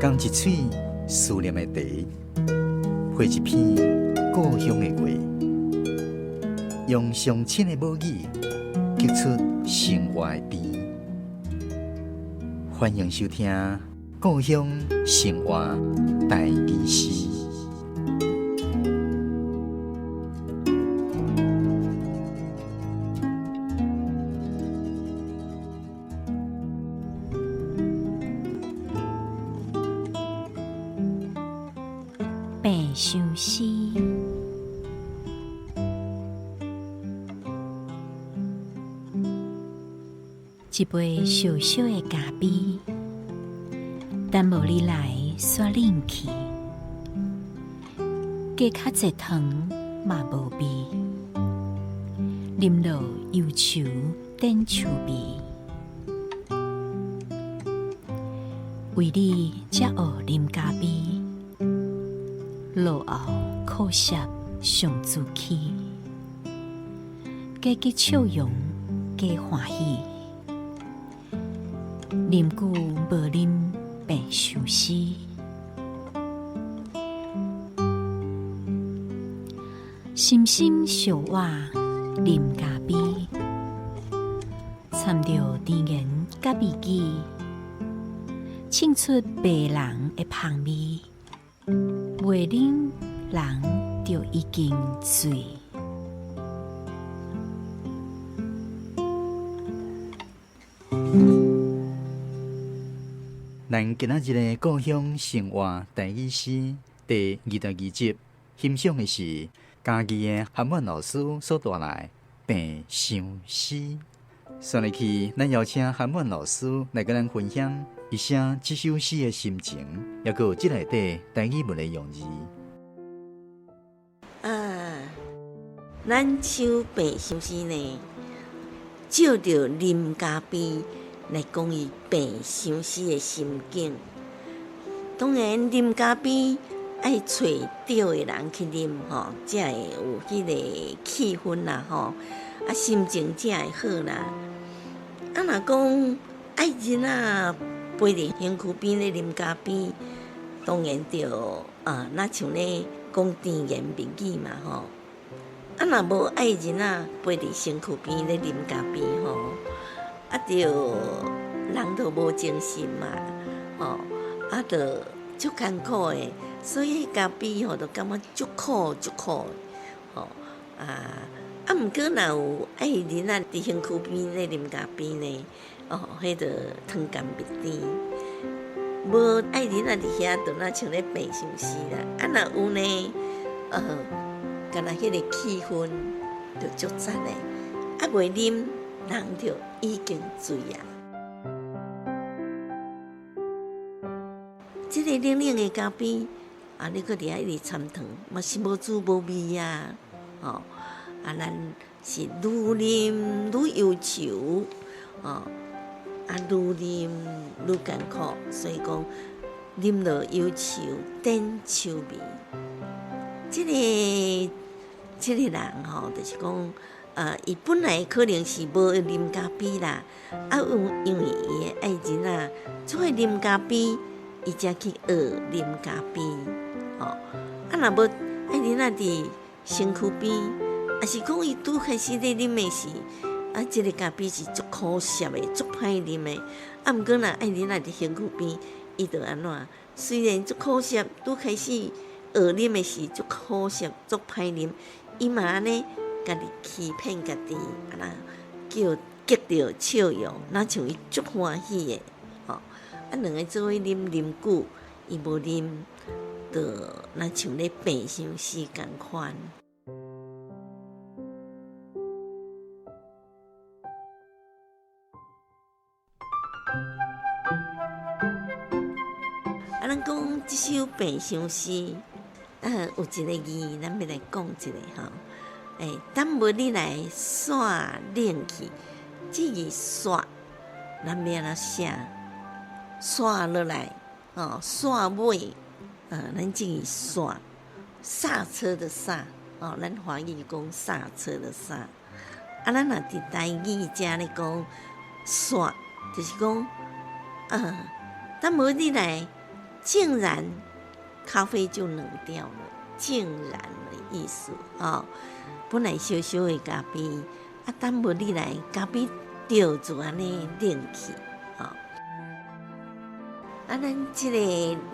仝一喙思念的茶，配一篇故鄉的話，用上親的母語，激出生活的甜。歡迎收聽《故鄉生活台語詩》。病相思，一杯小小的咖啡，等無你來煞冷去，加較濟糖嘛無味，啉落憂愁等樹味，為你才學啉咖啡。落後苦澀上自欺，加結笑容加歡喜，啉久無啉變相思，深深相偎啉咖啡，摻著甜言佮蜜語，唱出迷人的芳味。袂啉，人就已經醉。咱今仔日的故鄉生活台語詩第22集，欣賞的是嘉義的韓滿老師所帶來的《病相思》。煞落去，咱邀請韓滿老師來佮咱分享伊寫這首詩的心情，抑閣有這內底台語文的用字。啊，咱唱病相思呢，借著啉咖啡來講伊病相思的心境。當然，啉咖啡愛揣對的人去啉吼，才會有彼个氣氛啦吼，啊，心情才會好啦。啊，若講愛囡仔陪佇身軀邊咧啉咖啡，當然就啊，若像咧講甜言蜜語嘛吼。啊，若無愛囡仔陪佇身軀邊咧啉咖啡吼，啊，就人就無精神嘛，吼，啊，就足艱苦的，所以咖啡吼就感覺足苦足苦的，吼啊啊！毋過若有愛囡仔佇身軀邊咧啉咖啡呢，哦，彼就糖甘蜜甜。無愛囡仔佇遐，就若像咧病相思啦。啊，若有呢，敢若彼个氣氛就足讚的。啊，袂啉，人就已經醉啊。這个冷冷的咖啡，啊，你閣佇遐一直摻糖，嘛是無滋無味啊！吼，啊，咱是愈啉愈憂愁，吼，啊，愈啉愈艱苦，所以講啉落憂愁等樹味。這个這个人吼，就是講，伊本來可能是無啉咖啡啦，啊，因為伊的愛人啊，做伙啉咖啡。伊才去學啉咖啡，吼！啊，若無愛囡仔佇身軀邊，抑是講伊拄開始咧啉的時，啊，這个咖啡是足苦澀的，足歹啉的。啊，毋過若愛囡仔佇身軀邊，伊就按怎？雖然足苦澀，拄開始學啉的時足苦澀，足歹啉，伊嘛按呢家己欺騙家己，按怎叫激著笑容，若像伊足歡喜的。啊，兩个做伙啉啉久，伊無啉，就若像咧病相思仝款。啊，咱講這首病相思，啊，有一个字，咱欲來講一下吼。欸，等無你來煞冷去，這字煞，咱欲按怎寫？煞落來，哦，煞尾，咱這字煞，剎車的剎，哦，咱華語講剎車的剎，啊，咱若佇台語遮咧講煞，就是講，啊，等無你來。竟然咖啡就冷掉了，竟然的意思啊！本來燒燒的咖啡，啊，等無你來，咖啡就就按呢冷去，啊！啊，咱這個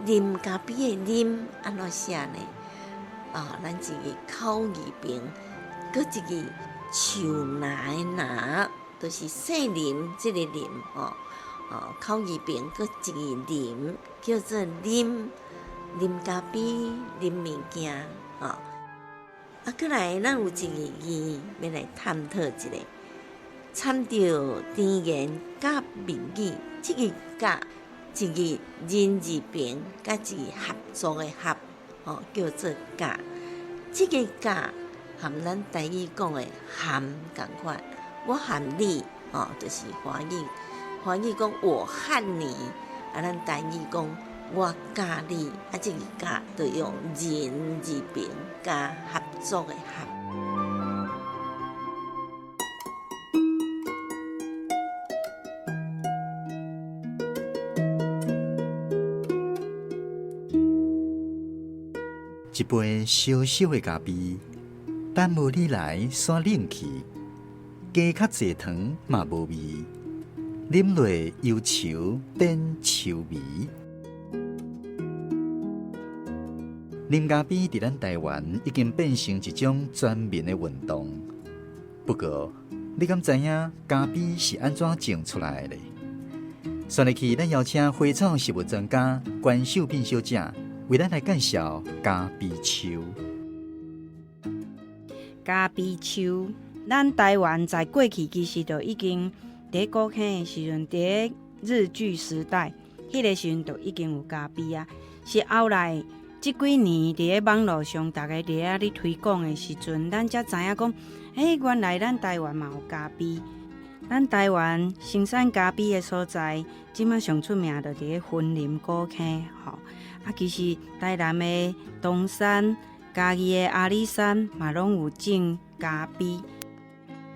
啉咖啡的啉按怎寫呢？啊，咱一个口字邊，閣一个樹林的林，就是姓林這個林吼，哦，口字邊閣一个啉，叫做啉，啉咖啡，啉物件，吼。啊，閣來咱有一个字欲來探討一下，參著甜言佮蜜語，這個佮一个人字邊，佮一个合作的合，吼，叫做佮。這個佮含咱台語講的含仝款，我含你，吼，就是華語，華語講我和你，啊，咱台語講我佮你，啊，這個佮就用人字邊加合作的合。一杯燒燒的咖啡，等無你來煞冷去，加較濟糖嘛無味，啉落憂愁變愁眉。啉咖啡佇咱台灣已經變成一種全民的運動。不過，你敢知影咖啡是按怎種出來的呢？紲落去，咱邀請花草植物專家關秀敏小姐為咱來介紹咖啡樹。咖啡樹，咱台灣在過去其實就已經佇古坑的時陣，佇日據時代，彼個時陣就已經有咖啡啊。是後來這幾年佇咧網路上，逐家佇遐咧推廣的時陣，咱才知影講，欸，原來咱台灣嘛有咖啡。咱台灣生產咖啡的所在，這馬上出名就佇咧雲林古坑吼。啊，其實台南的東山、嘉義的阿里山嘛，攏有種咖啡。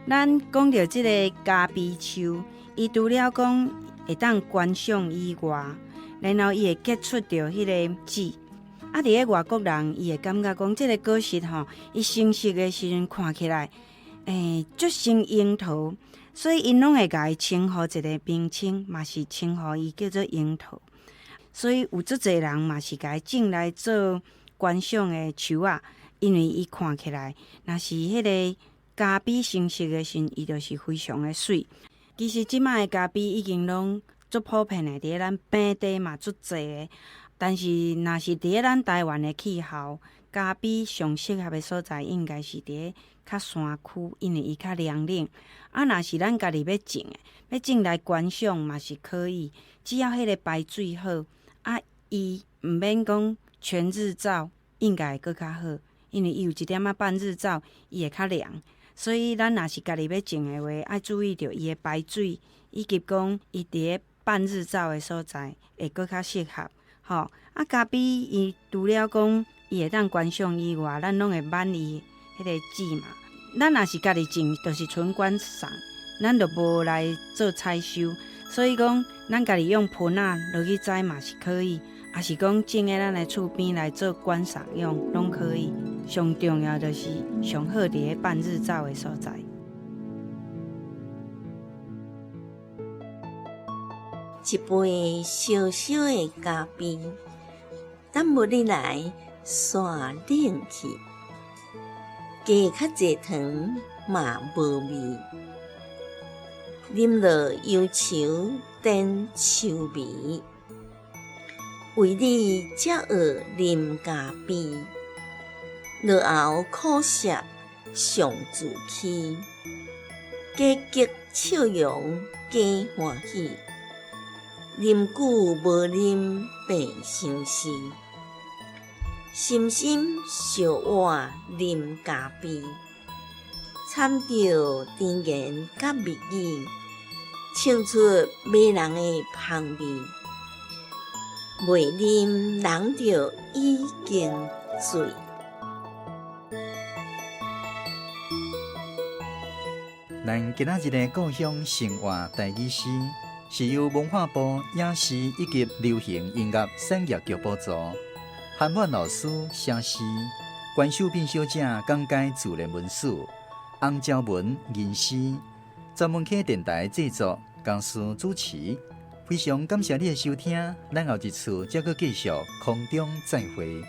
咱講著這个咖啡樹，伊除了講會當觀賞以外，然後伊會結出著彼个籽。啊，佇咧外國人，伊會感覺講這个果實吼，伊成熟的時陣看起來，足像櫻桃，所以𪜶攏會共伊稱呼一个名稱，嘛是稱呼伊叫做櫻桃。所以有足濟人嘛是共伊種來做觀賞的樹仔，因為伊看起來，若是彼个咖啡成熟的時陣，伊就是非常的媠。其實這擺的咖啡已經攏足普遍的，佇咧咱平地嘛足濟的。但是若是佇咧咱台灣的氣候，咖啡上適合的所在應該是佇咧較山區，因為伊較涼冷。啊，若是咱家己欲種的，欲種來觀賞嘛是可以，只要彼个排水好，啊，伊毋免講全日照，應該會閣較好，因為伊有一點仔半日照，伊會較涼。所以咱若是家己欲種的話，愛注意著伊的排水，以及講伊佇咧半日照的所在會閣較適合。吼，啊，咖啡伊除了講伊會當觀賞以外，咱攏會挽伊彼个籽嘛。咱若是家己種，就是純觀賞，咱就無來做採收。所以講，咱家己用盆仔落去栽嘛是可以，抑是講種佇咱的厝邊來做觀賞用，攏可以。上重要就是上好佇咧半日照的所在。一杯燒燒的咖啡，等無你來煞冷去，加較濟糖嘛無味，啉落憂愁變愁眉，為你才學啉咖啡，落喉苦澀上自欺，加激笑容加歡喜。啉久無啉病相思，深深相倚啉咖啡，參著甜言佮蜜語，唱出迷人的香味。袂啉人就已經醉。咱今仔日的故鄉生活台語詩，是由文化部影視以及流行音樂產業局補助。韓婉老師寫詩，關秀敏小姐講解自然文史，洪昭文吟詩，專門客電台製作，公司主持。非常感謝你的收聽，咱後一次再閣繼續空中再會。